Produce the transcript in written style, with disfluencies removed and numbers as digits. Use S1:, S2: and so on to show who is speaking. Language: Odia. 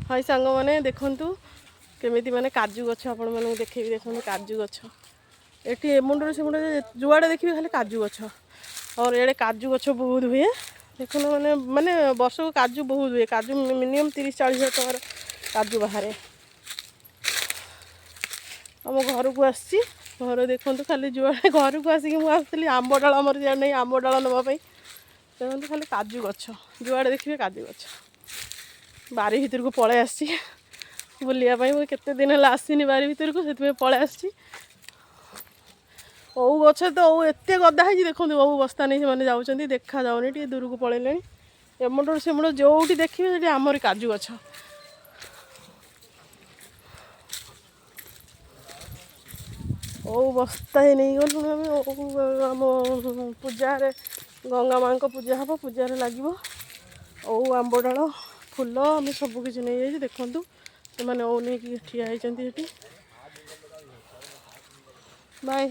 S1: ହାଇ ସାଙ୍ଗମାନେ, ଦେଖନ୍ତୁ କେମିତି ମାନେ କାଜୁ ଗଛ ଆପଣମାନଙ୍କୁ ଦେଖେଇବି। ଦେଖନ୍ତୁ କାଜୁ ଗଛ ଏଠି ଏ ମୁଣ୍ଡରୁ ସେ ମୁଣ୍ଡ ଯୁଆଡ଼େ ଦେଖିବେ ଖାଲି କାଜୁ ଗଛ। ଆଉ ଏଇଆଡ଼େ କାଜୁ ଗଛ ବହୁତ ହୁଏ। ଦେଖନ୍ତୁ, ମାନେ ମାନେ ବର୍ଷକୁ କାଜୁ ବହୁତ ହୁଏ। କାଜୁ ମିନିମମ୍ 30-40 ହଜାର ଟଙ୍କାର କାଜୁ ବାହାରେ। ଆମ ଘରକୁ ଆସିଛି। ଘର ଦେଖନ୍ତୁ ଖାଲି ଯୁଆଡ଼େ। ଘରକୁ ଆସିକି ମୁଁ ଆସିଥିଲି ଆମ୍ବ ଡାଳ, ଆମର ସିଆଡ଼େ ନାହିଁ, ଆମ୍ବ ଡାଳ ନେବା ପାଇଁ। ଦେଖନ୍ତୁ ଖାଲି କାଜୁ ଗଛ, ଯୁଆଡ଼େ ଦେଖିବେ କାଜୁ ଗଛ। ବାରି ଭିତରକୁ ପଳେଇ ଆସିଛି ବୁଲିବା ପାଇଁ। ମୁଁ କେତେ ଦିନ ହେଲା ଆସିନି ବାରି ଭିତରକୁ, ସେଥିପାଇଁ ପଳେଇ ଆସିଛି। ଓଉ ଗଛ ତ ଓଉ ଏତେ ଗଦା ହେଇଛି। ଦେଖନ୍ତୁ, ଓଉ ବସ୍ତା ନେଇ ସେମାନେ ଯାଉଛନ୍ତି, ଦେଖାଯାଉନି, ଟିକେ ଦୂରକୁ ପଳେଇଲେଣି। ଏମୁଣ୍ଡରୁ ସେମୁଣ୍ଡ ଯୋଉଠି ଦେଖିବେ ସେଠି ଆମରି କାଜୁ ଗଛ। ଓଉ ବସ୍ତାଏ ନେଇଗଲୁ ଆମେ। ଓଉ ଆମ ପୂଜାରେ, ଗଙ୍ଗା ମାଆଙ୍କ ପୂଜା ହେବ, ପୂଜାରେ ଲାଗିବ। ଓଉ, ଆମ୍ବ ଡାଳ, ଫୁଲ ଆମେ ସବୁ କିଛି ନେଇଯାଇଛୁ। ଦେଖନ୍ତୁ, ସେମାନେ ଓଉ ନେଇକି ଠିଆ ହେଇଛନ୍ତି ସେଠି। ବାଏ।